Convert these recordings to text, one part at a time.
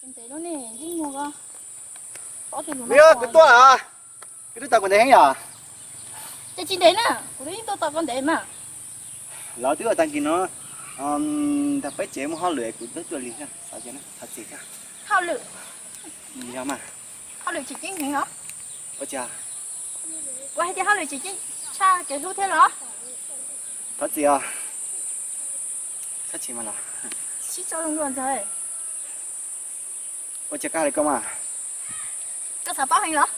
Ntev lub ne, yeej muag ko. Ob tug lus no. Kuv tuaj, koj twb tos kuv ntev heev yom? Ces tsis ntev na, kuv twb yeej tuaj tos koj ntev mas. Lawv twb ua tag kis no, ntawm peb tsev muaj hauj lwm kuv twb tuaj li thiab, xav tias thov txim thiab. Hauj lwm? Yog mas. Hauj lwm tseem ceeb heev os. Ua cas? Kuv hais tias hauj lwm tseem ceeb tshaj kev hlub thiab los? Thov txim os. Thov txim mas los. Sib tso zoo dua ntxawg. Ua cas koj hais li ko mas? Koj xav paub heev los?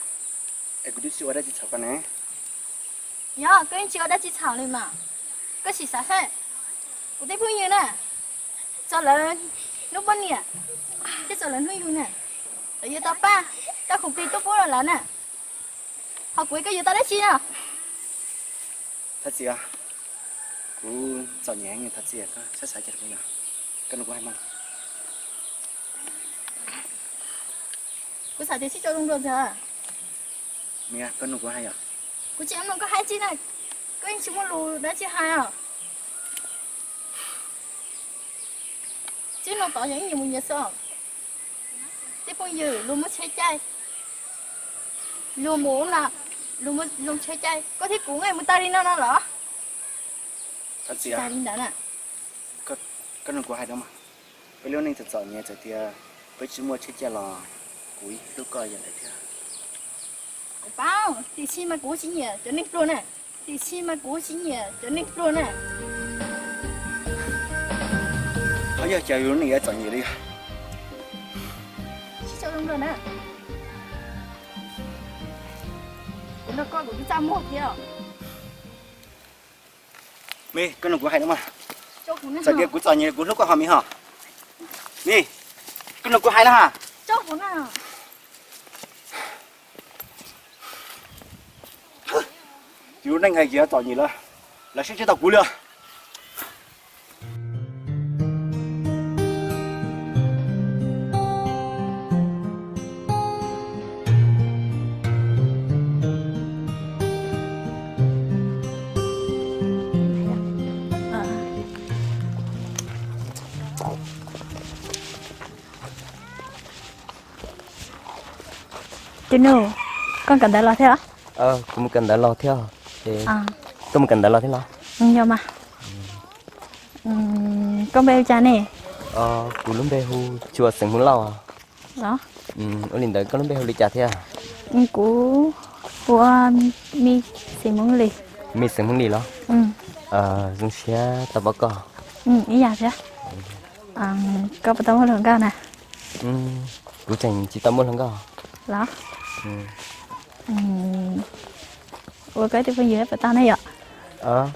Es kuv twb tsis ua dab tsi txhaum koj ne. Yog koj yeej tsis ua dab tsi txhaum li mas. Koj sim xav seb, kuv tej phooj ywg na, txog lawv hnub poj niam thiab txog lawv hnub yug na, lawv yuav tau paj, tau khoom plig tuaj pub rau lawv na, ho kuv koj yuav tau dab tsi na? Thov txim, kuv txom nyem, thov txim, koj txhob xav cas, koj nug kuv hais mas. Kuv xav tias sib tso zoo dua ntxawg. Koj nug kuv hais yom? Kuv tsis nug koj hais tsi na, koj yeej tsis muaj lus dab tsi hais os. Txij no tod yog ib nyias mus nyias xwb. Tej phooj ywg luag muaj tsheb caij, luag mus na, luag mus zoo tsheb caij, koj thiab kuv nqaij mus tag li no no los? Thov txim, li ntawd na. Koj nug kuv hais no mas, peb lub neej txom txom nyem, txawm tias peb tsis muaj tsheb caij los kuv hlub koj yam ntawd thiab. Kuv paub, tiam sis mas kuv tsis nyiam cov neeg pluag na. Tiam sis mas kuv tsis nyiam cov neeg pluag na. Qhov yog cas yus lub neej yuav txom nyem li. Sib tso zoo dua na. Kuv nrog koj kuv twb txaj muag thiab. Me, koj nug kuv hais no mas. Txawm tias kuv txom nyem kuv hlub koj ho me ho. Me, koj nug kuv hais no ha. Yus lub neej hais tias txom nyem lawm, lawv saib tsis taus kuv li os. Tus nus, koj kawm ntawv los thiab? Kuv mus kawm ntawv los thiab. Koj mus kawm ntawv los thiab los? Yog mas. Koj npe hu cas ne? Kuv lub npe hu Tsua xeem Hmoob Lauj. Los? Ua li ntawd koj lub npe hu li cas thiab? Kuv hu ua Me xeem Hmoob Lis. Me xeem Hmoob Lis los? Zoo siab tau pom koj. Ib yam thiab. Koj puas tau muaj hluas nkauj na? Kuv tseem tsis tau muaj hluas nkauj. Los? Ua koj ib tug phooj ywg puas tau ne yom?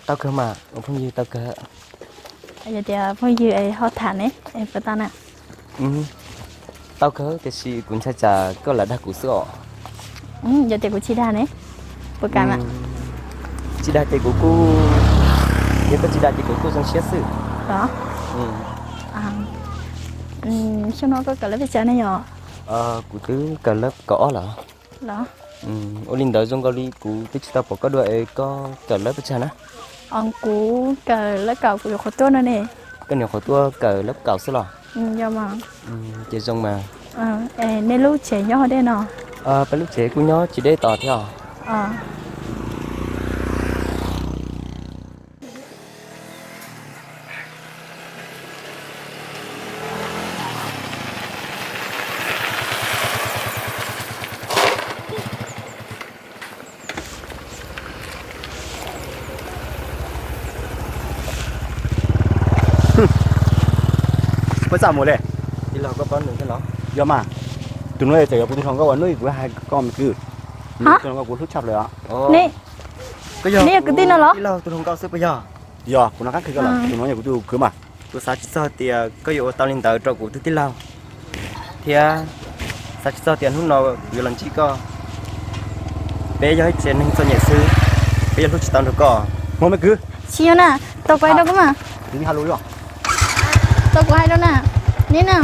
Tau kawg mas, ua phooj ywg tau kawg. Yog tias phooj ywg es ho tham ne, puas tau na? Tau kawg tiam sis kuv ntshai tsam koj lam dag kuv xwb os. Yog tias kuv tsis dag ne, puas kam? Tsis dag ces kuv kuj, yog koj tsis dag ces kuv kuj zoo siab xwb. Los? Xyoo no koj kawm lab pes tsawg ne yom? Kuv twb kawm lab kaum ob lawm. Los? Ua li ntawd zoo nkaus li kuv twb tsis tau pom koj dua es koj kawm lab pes tsawg na? Kuv kawm lab kaum, kuv nyuam qhuav tuaj no ne. Koj nyuam qhuav tuaj kawm lab kaum xwb los? Yog mas. Ces zoo mas. Nej lub tsev nyob deb no? Peb lub tsev kuj nyob tsis deb tos thiab os. Puas txaj muag li? Tij laug, koj paub nws thiab los? Yog mas, tus no txawm yog kuv tus hluas nkauj uas hnub ib kuv hais koj me kwv. Nws yog tus hluas nkauj kuv hlub tshaj plaws os. Neb yog kwv tij no los? Tij laug tus hluas nkauj xwb puas yog? Yog, kuv nco qab qhia koj lawm, tus no yog kuv tus kwv mas. Kuv xav tsis txog tias koj yuav ua tau li ntawd rau kuv tus tij laug, thiab xav tsis txog tias hnub no kuv yuav los ntsib koj. Peb yog ib tsev neeg txom nyem xwb, peb yuav hlub tsis tau nrog koj. Hmo me kwv. Tsis yog na, tau kuv hais rau koj mas. Tau kuv hais rau na, neb na,